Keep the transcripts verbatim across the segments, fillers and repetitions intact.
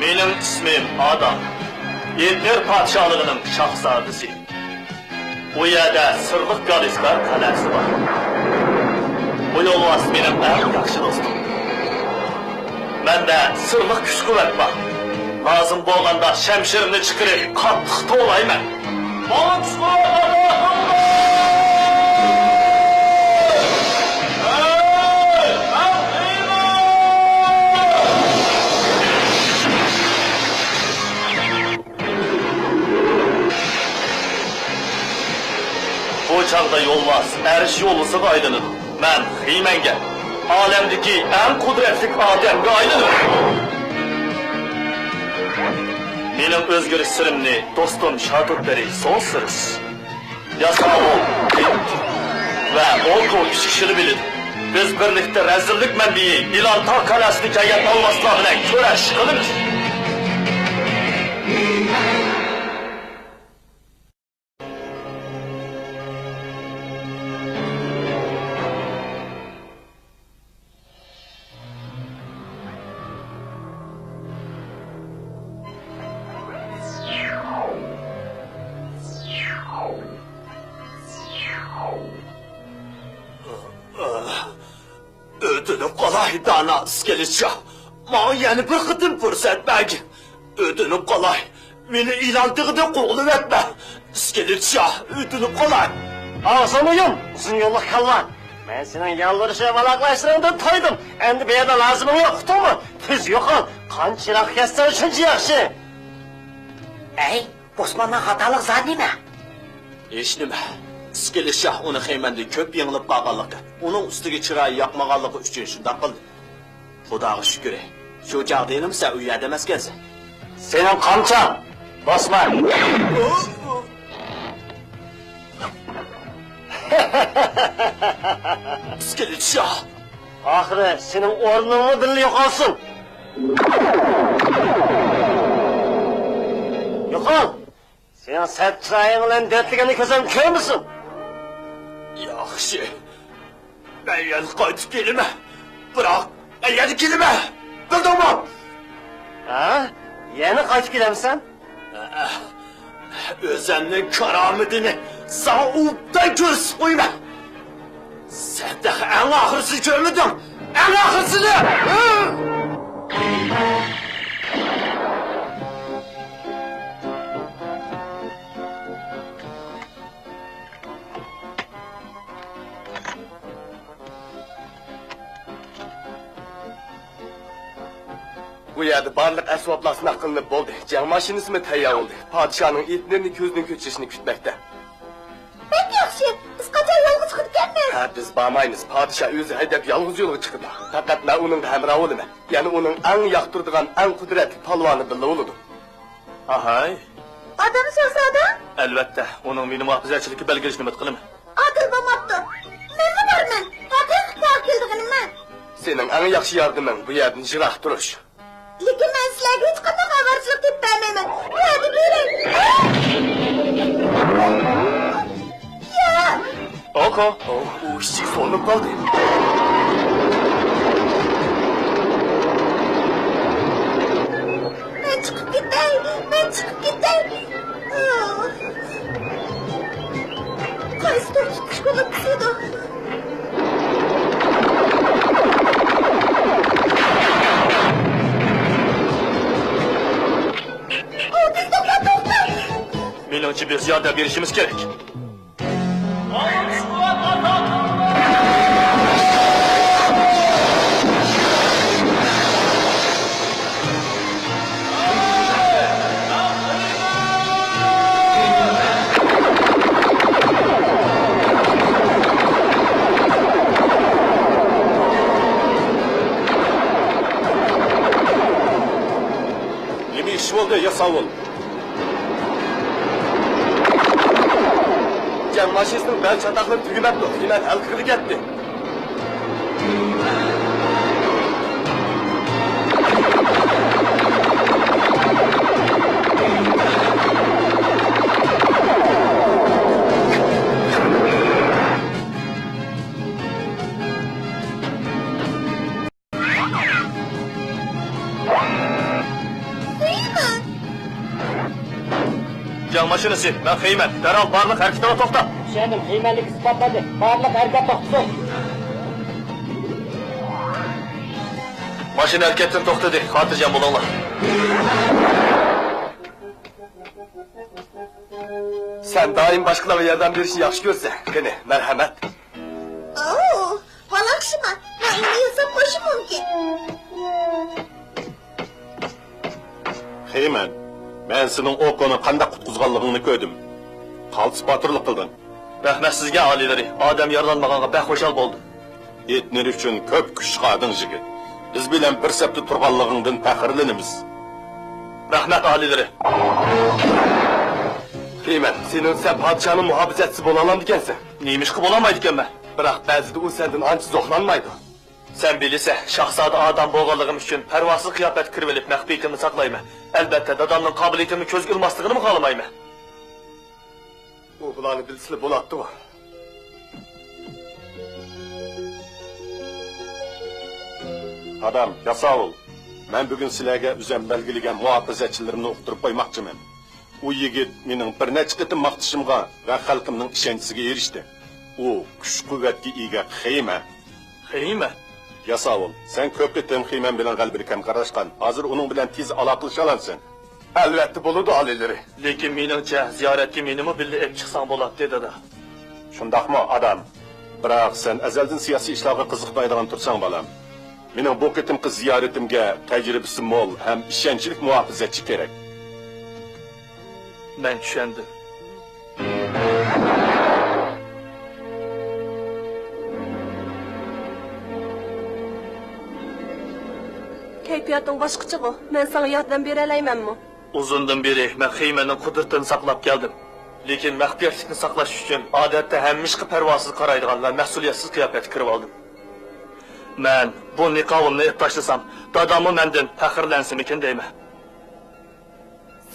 مېنىڭ ئىسمىم ئادام. ئېتنېر پادىشاھلىقىنىڭ شاھزادىسى. ئۇ يەردە سىرلىق گالىسكار قەلئەسى بار. بۇ يولۋاس مېنىڭ ئەڭ ياخشى دوستۇم. مەندە سىرلىق كۈچ-قۇۋۋەت بار. لازىم بولغاندا شەمشىرىمنى چىقىرىپ قاتتىق توۋلايمەن. ماڭا كۈچ-قۇۋۋەت ئاتا قىلدى! ھەي، ئەقىللىق! بۇ چاغدا يولۋاس ئەرش يولۋىسىغا ئايلىنىدۇ. مەن خىمەنگە، ئالەمدىكى ئەڭ قۇدرەتلىك ئادەمگە ئايلىنىمەن. مېنىڭ ئۆزگىرىش سىرىمنى دوستۇم شاتۇتبېرى سونسېرس، ياساۋۇل دېنتو ۋە ئوكو ئۈچ كىشىلا بىلىدۇ. بىز بىرلىكتە رەزىللىك مەنبىيى ئىلان تاغ قەلئەسىدىكى ھەيئەت ئالۋاستىلار بىلەن كۈرەش قىلىمىز. ئۆتۈنۈپ قالاي، دانا ئىسكىلىت شاھ. ماڭا يەنە بىر قېتىم پۇرسەت بەرگىن. ئۆتۈنۈپ قالاي، مېنى ئىلان تېغىدىن قوغلىۋەتمە. ئىسكىلىت شاھ، ئۆتۈنۈپ قالاي. ئاغزىڭنى يۇم، ئۇزۇن يوللۇق كاللا. مەن سېنىڭ يالۋۇرۇش ۋە ۋالاقلاشلىرىڭدىن تويدۇم. ئەمدى بۇ يەردە لازىمىڭ يوق، ئۇقتۇڭمۇ؟ تېز يوقال، قانچە يىراق كەتسەڭ شۇنچە ياخشى. ئەي، بوسماننىڭ خاتالىقى زادى نېمە؟ ھېچنېمە. ئىسكىلىت شاھ ئۇنى خىمەندىن كۆپ يېڭىلىپ قالغانلىقى، ئۇنىڭ ئۈستىگە چىرايى ياقمىغانلىقى ئۈچۈن شۇنداق قىلدى. خۇداغا شۈكرى، شۇ چاغدا ھېلىمۇ سەن ئۇ يەردە ئەمەسكەنسەن. سېنىڭ قامچاڭ، بوسمان! ئىسكىلىت شاھ! ئاخىرى سېنىڭ ئورنۇڭمۇ بىللە يوقالسۇن! يوقال! سېنىڭ سەت چىرايىڭ بىلەن دەتلىگەننى كۆزۈم كۆرمىسۇن! ياخشى. مەن يەنە قايتىپ كېلىمەن. بىراق، مەن يەنە كېلىمەن. بىلدىڭمۇ؟ ھە؟ يەنە قايتىپ كېلەمسەن؟ ئۆزۈمنىڭ كارامىتىنى ساڭا ئوبدان كۆرسىتىپ قويىمەن. سەن تېخى ئەڭ ئاخىرىسىنى كۆرمىدىڭ. ئەڭ ئاخىرىسىنى! بۇ يەردە بارلىق ئەسۋابلار سىناق قىلىنىپ بولدى. جەڭ ماشىنىسىمۇ تەييار بولدى. پادىشاھنىڭ ئېتنېرنى كۆزدىن كۆچۈرۈشىنى كۈتمەكتە. بەك ياخشى. بىز قاچان يولغا چىقىدىكەنمىز؟ ھە، بىز بارمايمىز. پادىشاھ ئۆزى ھەيدەپ يالغۇز يولغا چىقىدۇ. پەقەت مەن ئۇنىڭغا ھەمراھ بولىمەن. يەنە ئۇنىڭ ئەڭ ياقتۇرىدىغان، ئەڭ قۇدرەتلىك پالۋانى بىللە بولىدۇ. ئاھاي. ئادام شاھزادە؟ ئەلۋەتتە، ئۇنىڭ مېنى مۇھاپىزەتچىلىككە بەلگىلىشىنى ئۈمىد قىلىمەن. ئادىل بولماپتۇ. مەنمۇ بارىمەن. ھەقىقىي كاۋا كېلىدىغىنىمەن. سېنىڭ ئەڭ ياخشى ياردىمىڭ بۇ يەردىن يىراق تۇرۇش. لېكىن مەن سىلەرگە ھېچقانداق ئاۋارىچىلىك تېپىپ بەرمەيمەن. بۇ يەردە بېرىڭ. يا! ئوكو. ئۇ ئىشىككە سولىنىپ قالدى. مەن چىقىپ كېتەي، مەن چىقىپ كېتەي. قايسى توختىتىش كۇنۇپكىسى ئىدۇ؟ ئۇ، تېز توختا، توختا! مېنىڭچە، بىز ياردەم بېرىشىمىز كېرەك. نېمە ئىش بولدى، ياساۋۇل؟ جەڭ ماشىنىسىنىڭ بەل چاتاقلىرى تۈگىمەپتۇ. خىمەن ھەل قىلغىلى كەتتى. جەڭ ماشىنىسى، مەن خېيمەن. دەرھال بارلىق ھەرىكىتىڭلار توختاڭ. چۈشەندىم، خېيمەنلىك ئىسپاتلاندى. بارلىق ھەرىكەت توختىسۇن. ماشىنا ھەرىكەتتىن توختىدى. خاتىرجەم بولۇڭلار. سەن دائىم باشقىلارغا ياردەم بېرىشنى ياخشى كۆرىسەن. قېنى، مەرھەمەت. ئوو، ۋالاقشىما، مەن ئۇنى ياساپ قويۇشۇم مۇمكىن. خېيمەن، مەن سېنىڭ ئوكونى قانداق قۇتقۇزغانلىقىڭنى كۆردۈم. قالتىس باتۇرلۇق قىلدىڭ. رەھمەت سىزگە، ئالىيلىرى. ئادەم يارىلانمىغانغا بەك خۇشال بولدۇم. ئېتنېر ئۈچۈن كۆپ كۈچ چىقاردىڭ، يىگىت. بىز بىلەن بىر سەپتە تۇرغانلىقىڭدىن پەخىرلىنىمىز. رەھمەت، ئالىيلىرى. خېيمەن، سېنىڭ سەن پادىشاھنىڭ مۇھاپىزەتچىسى بولالامدىكەنسەن؟ نېمىشقا بولالمايدىكەنمەن؟ بىراق بەزىدە ئۇ سەندىن ئانچە زوقلانمايدۇ. سەن بىلىسەن، شاھزادە ئادەم بولغانلىقىم ئۈچۈن پەرۋاسىز قىياپەتتە كىرىۋېلىپ مەخپىيىتىمنى ساقلايمەن. ئەلۋەتتە، دادامنىڭ قابىلىيىتىمنى كۆزگە ئىلماسلىقىنىمۇ خالىمايمەن. ئۇ بۇلارنى بىلسىلا بولاتتىغۇ. ئادام، ياساۋۇل، مەن بۈگۈن سىلەرگە ئۆزۈم بەلگىلىگەن مۇھاپىزەتچىلىرىمنى ئۇقتۇرۇپ قويماقچىمەن. ئۇ يىگىت مېنىڭ بىر نەچچە قېتىم ماختىشىمغا ۋە خەلقىمنىڭ ئىشەنچىسىگە ئېرىشتى. ئۇ كۈچ-قۇۋۋەتكە ئىگە خېيمەن. خېيمەن؟ ياساۋۇل، سەن كۆپ قېتىم خېيمەن بىلەن غەلىبىلىك ھەمكارلاشقان. ھازىر ئۇنىڭ بىلەن تېز ئالاقىلىشالامسەن؟ ئەلۋەتتە بولىدۇ، ئالىيلىرى. لېكىن مېنىڭچە، زىيارەتكە مېنىمۇ بىللە ئېلىپ چىقساڭ بولاتتى، دادا. شۇنداقمۇ، ئادام؟ بىراق سەن ئەزەلدىن سىياسىي ئىشلارغا قىزىقمايدىغان تۇرساڭ، بالام. مېنىڭ بۇ قېتىمقى زىيارىتىمگە تەجرىبىسى مول ھەم ئىشەنچلىك مۇھاپىزەتچى كېرەك. مەن چۈشەندىم. كەيپىياتىڭ باشقىچىغۇ؟ مەن ساڭا ياردەم بېرەلەيمەنمۇ؟ ئۇزۇندىن بېرى مەن خېيمەننىڭ قۇدرىتىنى ساقلاپ كەلدىم. لېكىن مەخپىيەتلىكنى ساقلاش ئۈچۈن، ئادەتتە ھەممە ئىشقا پەرۋاسىز قارايدىغان ۋە مەسئۇلىيەتسىز قىياپەتكە كىرىۋالدىم. مەن بۇ نىقابىمنى ئېلىپ تاشلىسام، داداممۇ مەندىن پەخىرلەنسىمىكىن دەيمەن.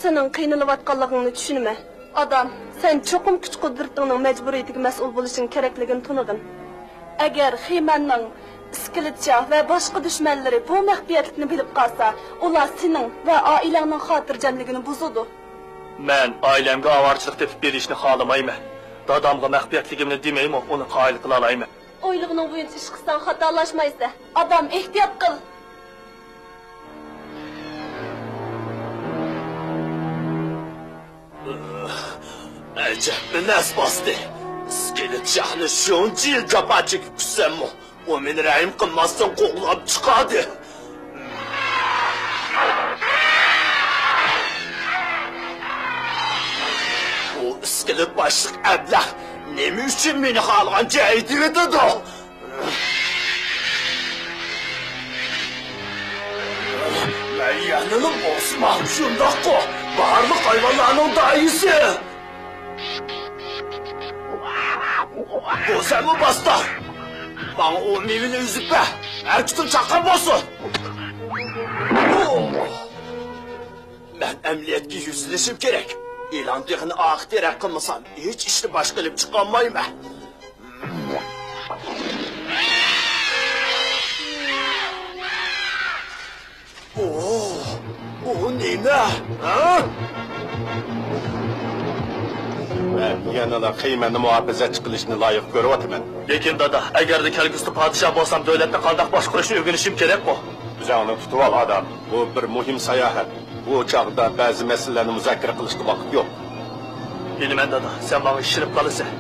سېنىڭ قىينىلىۋاتقانلىقىڭنى چۈشىنىمەن. ئادام، سەن چوقۇم كۈچ-قۇدرىتىڭنىڭ مەجبۇرىيىتىگە مەسئۇل بولۇشۇڭ كېرەكلىكىنى تونۇغىن. ئەگەر خېيمەننىڭ ئىسكىلىتچا ۋە باشقا دۈشمەنلىرى بۇ مەخپىيەتلىكنى بىلىپ قالسا، ئۇلار سېنىڭ ۋە ئائىلەڭنىڭ خاتىرجەملىكىنى بۇزىدۇ. مەن ئائىلەمگە ئاۋارىچىلىق تېپىپ بېرىشنى خالىمايمەن. دادامغا مەخپىيەتلىكىمنى دېمەيمۇ، ئۇنى قايىل قىلالايمەن. ئويلىغىنىڭ بويىچە ئىش قىلساڭ خاتالاشمايسەن. ئادام، ئېھتىيات قىل! ئەجەبمۇ نەس باستى. ئىسكىلىت شاھنى شۇنچە يىل جاپا چېكىپ كۈتسەممۇ، ئۇ مېنى رەھىم قىلماستىن قوغلاپ چىقاردى. ئۇ ئىسكىلىت باشلىق ئەبلەخ نېمە ئۈچۈن مېنى خالىغانچە ھەيدىۋېتىدۇ؟ مەن يەنىلا بوسمان، شۇنداققۇ؟ بارلىق ھايۋانلارنىڭ داھىيسى! بۇ سەنمۇ باستاق! ماڭا ئۇ مېۋىنى ئۈزۈپ بەر! ھەرىكىتىڭ چاققان بولسۇن! مەن ئەمەلىيەتكە يۈزلىنىشىم كېرەك. ئىلان تېغىنى ئاخىر تېرەك قىلمىسام، ھېچ ئىشنى باشقا ئېلىپ چىقالمايمەن. ئۇ، ئۇ نېمە؟ ھە؟ مەن يەنىلا خېيمەننى مۇھاپىزەتچى قىلىشنى لايىق كۆرۈۋاتىمەن. لېكىن دادا، ئەگەردە كەلگۈسىدە پادىشاھ بولسام، دۆلەتنى قانداق باشقۇرۇشنى ئۆگىنىشىم كېرەكقۇ؟ ئۆزۈڭنى تۇتۇۋال، ئادام. بۇ بىر مۇھىم ساياھەت. بۇ چاغدا بەزى مەسىلىلەرنى مۇزاكىرە قىلىشقا ۋاقىت يوق. بىلىمەن، دادا، سەن ماڭا ئىشىنىپ قالىسەن.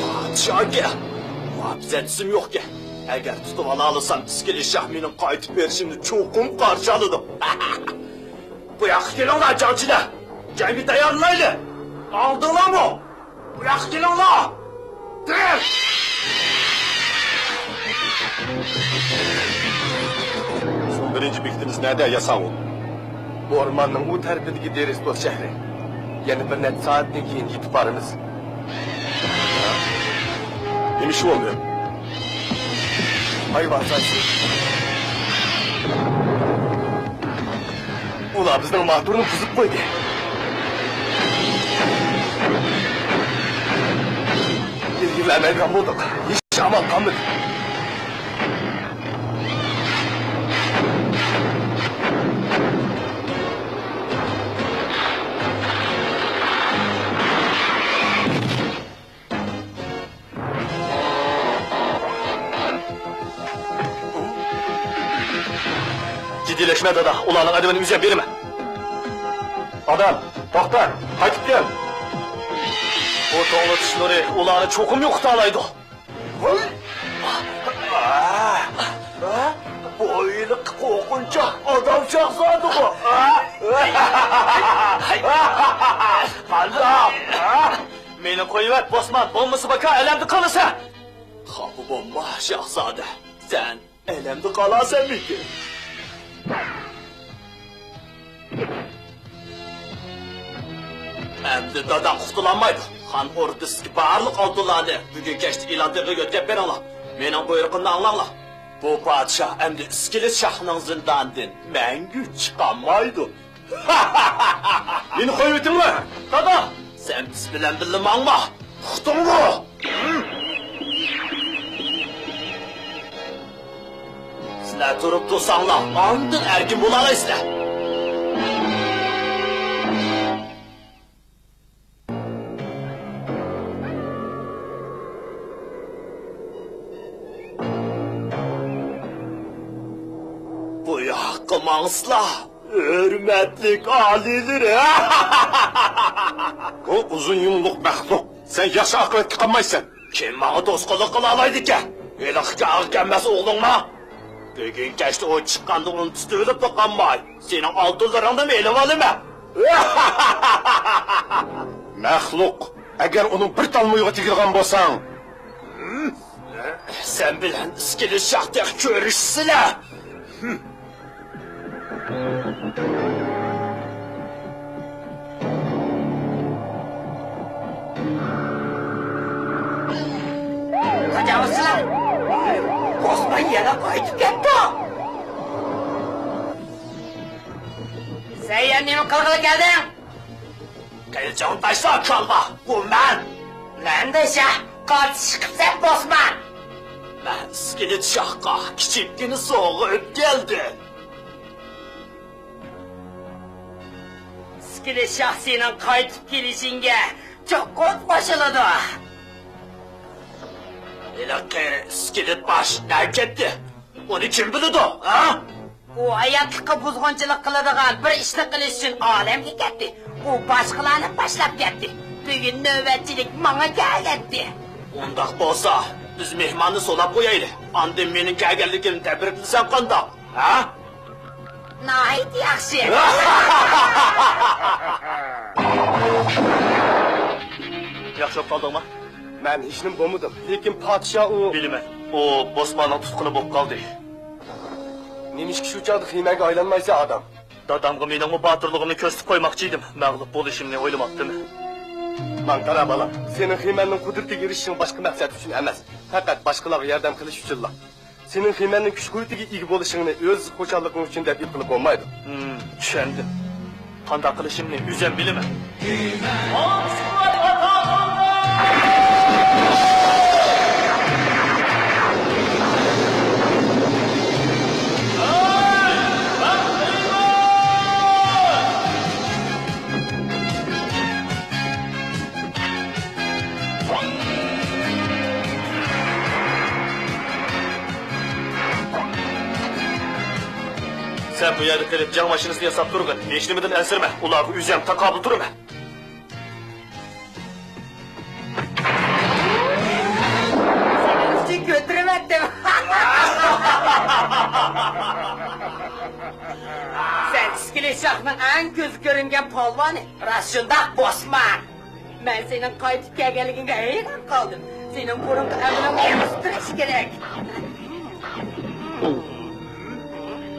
پادىشاھكەن، مۇھاپىزەتچىسىم يوقكەن. ئەگەر تۇتۇۋالالىسام، ئىسكىلىت شاھ مېنىڭ قايتىپ بېرىشىمنى چوقۇم قارشى ئالىدۇ. بۇ ياققا كېلىڭلار، جەڭچىلەر! جەڭگە تەييارلىنايلى! ئاڭلىدىڭلارمۇ؟ بۇ ياققا كېلىڭلار! دېرىس! بىزنىڭ بىرىنچى بېكىتىمىز نەدە، ياساۋۇل؟ ئورماننىڭ ئۇ تەرىپىدىكى دېرىستوس شەھىرى. يەنە بىر نەچچە سائەتتىن كېيىن يېتىپ بارىمىز. نېمە ئىش بولدى؟ ھايۋان سايىسى. ئۇلار بىزنىڭ ماتورنى بۇزۇپ قويدى. ئىلگىرىلەلمەيدىغان بولدۇق. ھېچ ئامال قالمىدى. جىددىيلەشمە دادا، ئۇلارنىڭ ئەدىپىنى ئۈزۈپ بېرىمەن. ئادەم، توختا، قايتىپ كەل. بۇ توڭلىتىش نۇرى ئۇلارنى چوقۇم يوقىتالايدۇ. ۋوي! بۇ ھېلىقى قورقۇنچاق ئادەم شاھزادىغۇ. قانداق؟ مېنى قويۇۋەت، بوسمان، بولمىسا باكا ئەلەمدە قالىسەن. خاپا بولما، شاھزادە. سەن ئەلەمدە قالارسەنمىكىن؟ ئەمدى داداڭ قۇتۇلالمايدۇ. خان ئوردىسىدىكى بارلىق ئالتۇنلارنى بۈگۈن كەچتە ئىلان تېغىغا يۆتكەپ بېرىڭلار. مېنىڭ بۇيرۇقۇمنى ئاڭلاڭلار. بۇ پادىشاھ ئەمدى ئىسكىلىت شاھنىڭ زىندانىدىن مەڭگۈ چىقالمايدۇ. مېنى قويۇۋېتىڭلار! دادا! سەن بىز بىلەن بىللە ماڭما! ئۇقتۇڭمۇ؟ سىلەر تۇرۇپ تۇرساڭلار، ئاندىن ئەركىن بولالايسىلەر. بۇ ياققا ماڭسىلا، ھۆرمەتلىك ئالىيلىرى! بۇ ئۇزۇن يۇڭلۇق مەخلۇق، سەن ياخشى ئاقىۋەتكە قالمايسەن. كىم ماڭا توسقۇنلۇق قىلالايدىكەن؟ ھېلىقى كاغا كەلمەس ئوغلۇڭما؟ بۈگۈن كەچتە ئۇ چىققاندا ئۇنى تۇتۇۋېلىپلا قالماي، سېنىڭ ئالتۇنلىرىڭنىمۇ ئېلىۋالىمەن. مەخلۇق، ئەگەر ئۇنىڭ بىر تال مويىغا تېگىدىغان بولساڭ. سەن بىلەن ئىسكىلىت شاھ تېخى كۆرۈشىسىلەر. قاچاۋاتىسىلەر؟ بوسمان يەنە قايتىپ كەپتۇ. سەن يەنە نېمە قىلغىلى كەلدىڭ؟ قىلىچىڭنى تاشلا، كاللا! بۇ مەن! مەن دېسە، قاتتىق چىقىپسەن، بوسمان! مەن ئىسكىلىت شاھقا كىچىككىنە سوۋغا ئېلىپ كەلدىم. ئىسكىلىت شاھ سېنىڭ قايتىپ كېلىشىڭگە چوقۇم قوشۇلىدۇ. ھېلىقى ئىسكىلىت باش نەگە كەتتى؟ ئۇنى كىم بىلىدۇ، ھە؟ ئۇ ھاياتلىققا بۇزغۇنچىلىق قىلىدىغان بىر ئىشنى قىلىش ئۈچۈن ئالەمگە كەتتى. ئۇ باشقىلارنى باشلاپ كەتتى. بۈگۈن نۆۋەتچىلىك ماڭا كەلگەنتى. ئۇنداق بولسا، بىز مېھماننى سولاپ قويايلى. ئاندىن مېنىڭ كەلگەنلىكىمنى تەبرىكلىسەڭ قانداق، ھە؟ ناھايىتى ياخشى. ياخشى بولۇپ قالدىڭما؟ مەن ھېچنېمە بولمىدىم، لېكىن پادىشاھ ئۇ. بىلىمەن، ئۇ بوسماننىڭ تۇتقۇنى بولۇپ قالدى. نېمىشقا شۇ چاغدا خىمەنگە ئايلانمايسەن، ئادام؟ دادامغا مېنىڭمۇ باتۇرلۇقۇمنى كۆرسىتىپ قويماقچى ئىدىم، مەغلۇپ بولۇشۇمنى ئويلىماپتىمەن. ماڭا قارا، بالام، سېنىڭ خىمەننىڭ قۇدرىتىگە ئېرىشىشىڭ باشقا مەقسەت ئۈچۈن ئەمەس، پەقەت باشقىلارغا ياردەم قىلىش ئۈچۈنلا. سېنىڭ خىمەننىڭ كۈچ-قۇۋۋىتىگە ئىگە بولۇشۇڭنى ئۆز خۇشاللىقىڭ ئۈچۈن دەپ ئېيتقىلى بولمايدۇ. ھىم، چۈشەندىم. قانداق قىلىشىمنى ئۆزۈم بىلىمەن. سەن بۇ يەردە قېلىپ جەڭ ماشىنىسىنى ياساپ تۇرغىن. ھېچنېمىدىن ئەنسىرىمە، ئۇلارغا ئۆزۈم تاقابىل تۇرىمەن. سېنىڭ ئۈچۈن كۆتۈرۈۋەتتىم. سەن ئىسكىلىت شاھنىڭ ئەڭ كۆزگە كۆرۈنگەن پالۋانى. راست شۇنداق، بوسمان. مەن سېنىڭ قايتىپ كەلگەنلىكىڭگە ھەيران قالدىم. سېنىڭ بۇرۇنقى ئەمىلىڭنى ئۆزگەرتىش كېرەك.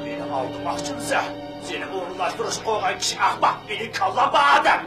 مېنى ئالدىماقچىمسەن؟ سېنى ئورۇنلاشتۇرۇشقا قويغان كىشى ئەخمەق، مېنىڭ كاللام بار ئادەم.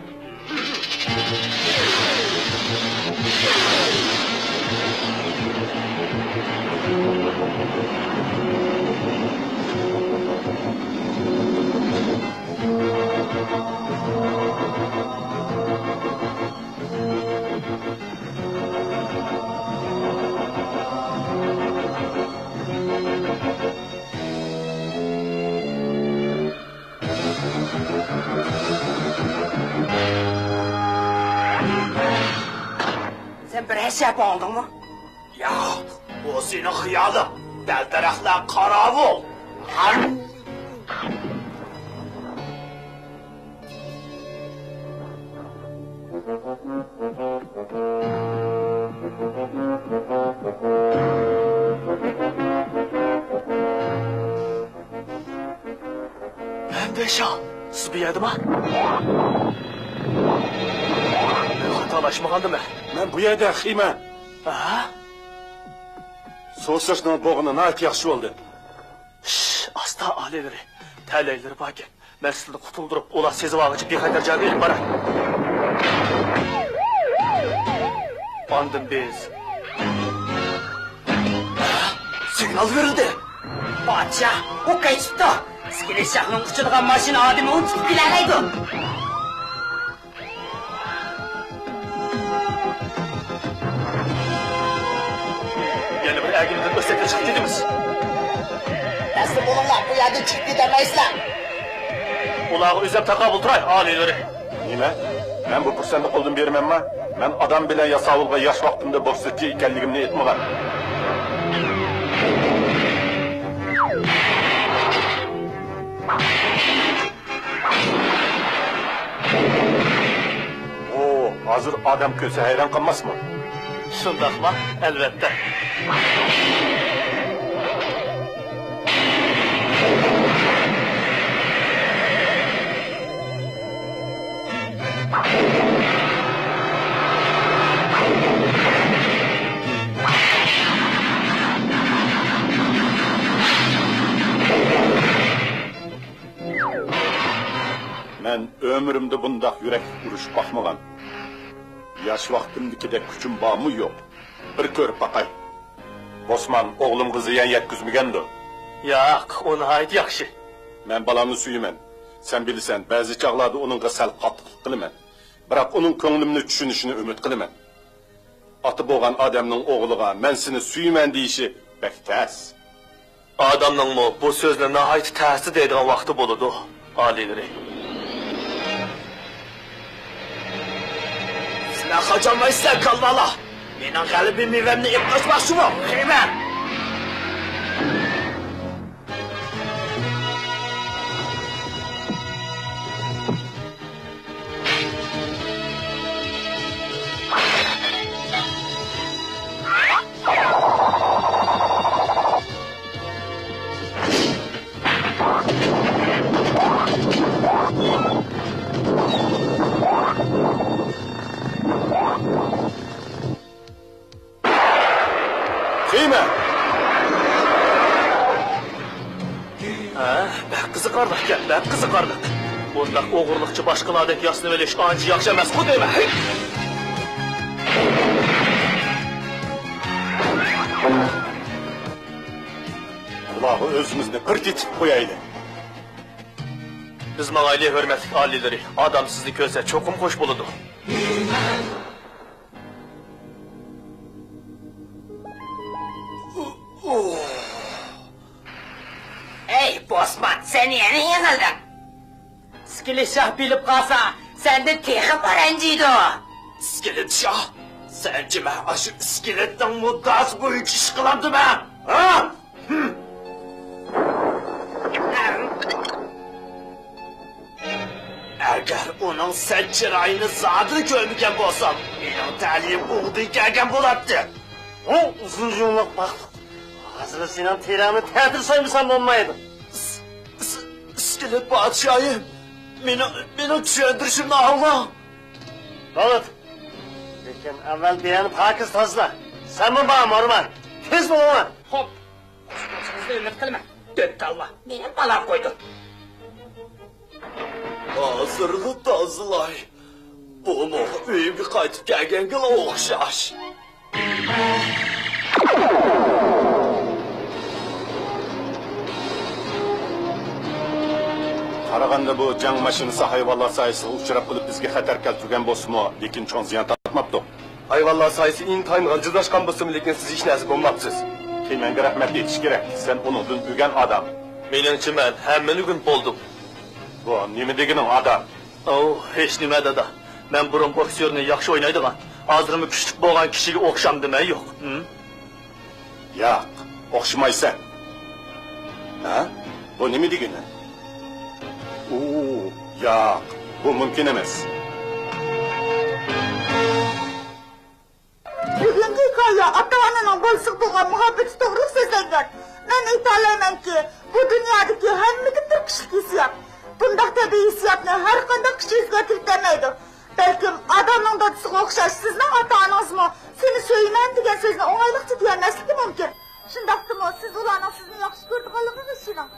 سەن بىرەر شەپە ئالدىڭمۇ؟ ياق، بۇ سېنىڭ خىيالىڭ. دەل-دەرەخلەر قاراۋۇل. شاھ، سىز بۇ يەردىما؟ مەن خاتالاشمىغاندىمەن. مەن بۇ يەردە ئەخىيمەن. ھە؟ سوسۇرۇشنىڭ بولغىنى ناھايىتى ياخشى بولدى. شش، ئاستا ئالىيلىرى، تەلەيلىرى باركەن. مەن سىلىنى قۇتۇلدۇرۇپ، ئۇلار سېزىۋالغۇچە بىخەتەر جايغا ئېلىپ باراي. ئاندىن بىز. سىگنال بېرىلدى. پادىشاھ، ئۇ قېچىپتۇ. ئىسكىلىت شاھنىڭ ئۇچىدىغان ماشىنا ئادىمى ئۇنى تۇتۇپ كېلەلەيدۇ. يەنە بىر ئەگىمدىن ئۆتسەكلا چىقىپ كېتىمىز. تەسلىم بولۇڭلار، بۇ يەردىن چىقىپ كېتەلمەيسىلەر. ئۇلارغا ئۆزۈم تاقابىل تۇراي، ئالىيلىرى. نېمە؟ مەن بۇ پۇرسەتنى قولدىن بېرىمەنما؟ مەن ئادام بىلەن ياساۋۇلغا ياش ۋاقتىمدا بوكسچى ئىكەنلىكىمنى ئېيتمىغان. ئۇ ھازىر ئادەم كۆرسە ھەيران قالماسمۇ؟ شۇنداقلا، ئەلۋەتتە. مەن ئۆمرۈمدە بۇنداق يۈرەكلىك ئۇرۇشۇپ باقمىغان. ياش ۋاقتىمدىكىدەك كۈچۈم بارمۇ يوق؟ بىر كۆرۈپ باقاي. بوسمان ئوغلۇمغا زىيان يەتكۈزمىگەندۇ؟ ياق، ئۇ ناھايىتى ياخشى. مەن بالامنى سۆيىمەن. سەن بىلىسەن، بەزى چاغلاردا ئۇنىڭغا سەل قاتتىقلىق قىلىمەن. بىراق ئۇنىڭ كۆڭلۈمنى چۈشىنىشىنى ئۈمىد قىلىمەن. ئاتا بولغان ئادەمنىڭ ئوغلىغا «مەن سېنى سۆيىمەن» دېيىشى بەك تەس. ئادەمنىڭمۇ بۇ سۆزنى ناھايىتى تەستە دەيدىغان ۋاقتى بولىدۇ، ئالىيلىرى. سىلەر قاچالمايسىلەر، كالۋالار! مېنىڭ غەلىبە مېۋەمنى ئېلىپ قاچماقچىمۇ؟ قېنى! تىيمە! ھە، بەك قىزىقارلىقكەن، بەك قىزىقارلىق. بۇنداق ئوغرىلىقچە باشقىلاردەك ياسىنىۋېلىش ئانچە ياخشى ئەمەسقۇ دەيمەن. بۇلارغا ئۆزىمىزنى پىرتىتىپ قويايلى. بىز ماڭايلى، ھۆرمەتلىك ئالىيلىرى. ئادەم سىزنى كۆرسە چوقۇم خۇش بولىدۇ. ئەي، بوسمان، سەن يەنە يىغلىدىڭ. ئىسكىلىت شاھ بىلىپ قالسا، سەندىن تېخىمۇ رەنجىيدۇ. ئىسكىلىت شاھ؟ سەنچە مەن ئاشۇ ئىسكىلىتنىڭ مۇددىئاسى بويىچە ئىش قىلامدىمەن؟ ھە؟ ئەگەر ئۇنىڭ سەت چىرايىنى زادىلا كۆرمىگەن بولسام، مېنىڭ تەلىيىم ئوڭدىن كەلگەن بولاتتى. ھۇ، ئۇزۇن يوللۇق بەختلىك. ھازىر سېنىڭ تېرەڭنى تەتۈر سويمىسام بولمايدۇ. ئىس-، ئىس-، ئىسكىلىت پادىشاھىم، مېنىڭ، مېنىڭ چۈشەندۈرۈشۈمنى ئاڭلاڭ. بولدى. لېكىن ئەۋۋەل بۇ يەرنى پاكىز تازىلا. سەنمۇ بار، مورمان. تېز بولۇڭلار. خوپ. خۇش بولۇشىڭىزنى ئۈمىد قىلىمەن. دۆتتاللا، مېنى بالاپ قويدۇڭ. ھازىرلا تازىلاي. بۇمۇ ئۆيۈمگە قايتىپ كەلگەنگىلا ئوخشاش. قارىغاندا بۇ جەڭ ماشىنىسى ھايۋانلار سايىسىغا ئۇچراپ قېلىپ بىزگە خەتەر كەلتۈرگەن بولسىمۇ، لېكىن چوڭ زىيان تارتماپتۇ. ھايۋانلار سايىسى ئىنتايىن غىلجىرلاشقان بولسىمۇ، لېكىن سىز ھېچ نەرسە بولماپسىز. تېمەنگە رەھمەت ئېيتىش كېرەك، سەن ئۇنىڭدىن ئۆگەن ئادەم. مېنىڭچە مەن ھەممىنى ئۆگىنىپ بولدۇم. بۇ نېمە دېگىنىڭ، ئادەم؟ ئوۋ، ھېچنېمە، دادا. مەن بۇرۇن بوكسيورنى ياخشى ئوينايدىغان، ھازىرمۇ كۈچلۈك بولغان كىشىگە ئوخشامدىمەن يوق. ھىم؟ ياق، ئوخشىمايسەن. ھە؟ بۇ نېمە دېگىنى؟ ئۇ، ياق، بۇ مۇمكىن ئەمەس. بۈگۈنكى ھېكايە ئاتا-ئانىنىڭ بالىسىغا بولغان مۇھەببىتى توغرىلىق سۆزلەنگەن. مەن ئېيتالايمەنكى، بۇ دۇنيادىكى ھەممىدىن بىر كىشىلىك ھېسسىيات. بۇنداق تەبىئىي ھېسسىياتنى ھەرقانداق كۈچ ئۆزگەرتىۋېتەلمەيدۇ. بەلكىم ئادامنىڭ دادىسىغا ئوخشاش سىزنىڭ ئاتا-ئانىڭىزمۇ «سېنى سۆيىمەن» دېگەن سۆزنى ئوڭايلىقچە دېيەلمەسلىكى مۇمكىن. شۇنداقتىمۇ سىز ئۇلارنىڭ سىزنى ياخشى كۆرىدىغانلىقىغا ئىشىنىڭ.